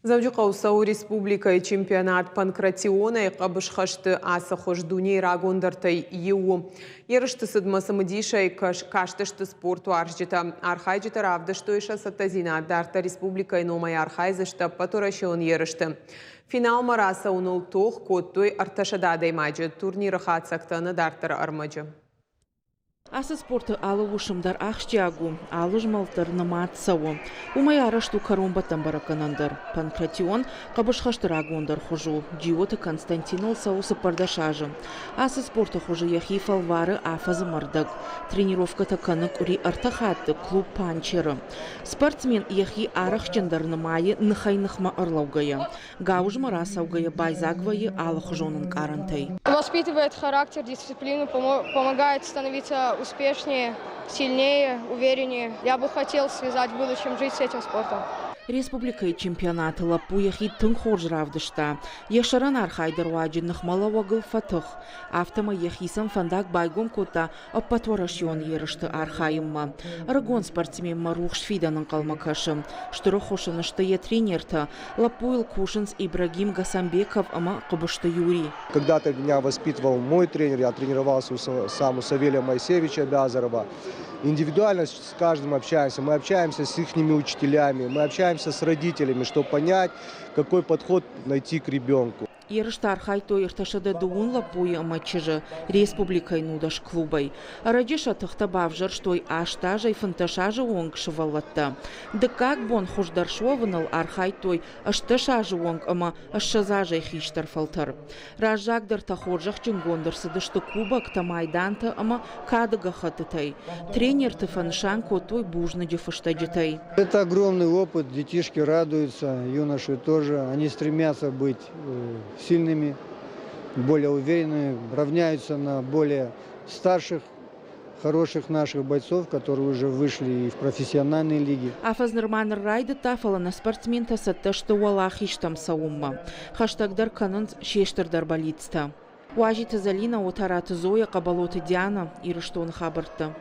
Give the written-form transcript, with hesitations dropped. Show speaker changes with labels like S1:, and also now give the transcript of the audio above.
S1: Дзӕуджыхъӕуы цӕуы республикӕйы чемпионат панкратионӕй. Хъӕбысхӕсты ацы хуыз дунейы рагондӕртӕй иу у. Ерысты цыдмӕ цымыдисӕй кастысты спортуарзджытӕ. Архайджытӕ равдыстой сӕ цӕттӕдзинад. Дарддӕр республикӕйы номӕй архайдзысты ӕппӕтуӕрӕсеон ерысты. Финалмӕ рацӕуыныл тох кодтой 300 адӕймаджы. Турниры хатдзӕгтӕ нӕ дарддӕры ӕрмӕджы.
S2: Ацы спорты алы уысм дӕр ахсджиаг у, алы змӕлд дӕр нымад цӕуы. Уымӕй арӕзт у кӕронбӕттӕн бӕрӕггӕнӕн дӕр. Панкратион хъӕбысхӕсты рагондӕр хуыз у. Джиоты Константиныл цӕуы 14 азы. Ацы спорты хуызы йӕхи фӕлвары афӕдзы мӕрдӕг. Тренировкӕтӕ кӕны къуыри ӕртӕ хатты клуб «Панчер-ы». Спортсмен йӕхи арӕхстджындӕр нымайы ныхӕй-ныхмӕ ӕрлӕугӕйӕ. Гауызмӕ рацӕугӕйӕ байдзаг вӕййы алыхуызон ӕнкъарӕнтӕй.
S3: Воспитывает характер, дисциплину, помогает становиться успешнее, сильнее, увереннее. Я бы хотел связать в будущем жизнь с этим спортом.
S2: Республикӕйы чемпионаты лӕппу йӕхи тынг хорз равдыста. Йӕ сӕрӕн архайды руаджы ныхмӕлӕууӕгыл фӕтых. Афтӕмӕй йӕхицӕн фӕндаг байгом кодта ӕппӕтуӕрӕсеон ерысты архайынмӕ. Ӕрыгон спортсменмӕ рухс фидӕн ӕнхъӕлмӕ кӕсы. Стыр ӕххуыс ын сты йӕ тренертӕ. Лӕппуйыл кусынц Ибрагим Гасанбеков ӕмӕ Хъыбызты Юрий.
S4: Когда-то меня воспитывал мой тренер, я тренировался у сам у Савелия Моисеевича Бязарова. Индивидуально с каждым общаемся, мы общаемся с их учителями, мы общаемся с родителями, чтобы понять, какой подход найти к ребенку.
S2: Ерысты архайдтой 330 лӕппуйы ӕмӕ чызджы республикӕйы нудӕс клубӕй. Ӕрӕджы сӕ тыхтӕ бавзӕрстой 8 азӕй 15 азы онг сывӕллӕттӕ. Дыккаг бон хуыздӕр суӕвыныл архайдтой 18 азы онг ӕмӕ 20 азӕй хистӕр фӕлтӕр. Раззагдӕртӕ хорзӕхджынгонд ӕрцыдысты кубоктӕ, майдантӕ ӕмӕ кады гӕххӕттытӕй. Тренерты фӕнысан кодтой бузныджы фыстӕджытӕй.
S5: Это огромный опыт, детишки радуются, юноши тоже. Они стремятся быть сильными, более уверенными, равняются на более старших хороших наших бойцов, которые уже вышли и в профессиональные лиги.
S2: Афӕдз нырма ныр райдыдта, фӕлӕ нӕ спортсментӕ цӕттӕ сты уӕлахизтӕм цӕуынмӕ. Хӕстӕгдӕр кӕнынц се стырдӕр бӕллицтӕ. Уазиты Зӕлинӕ, Отараты Зоя, Хъӕбӕлоты Диана, Ирыстоны хабӕрттӕ.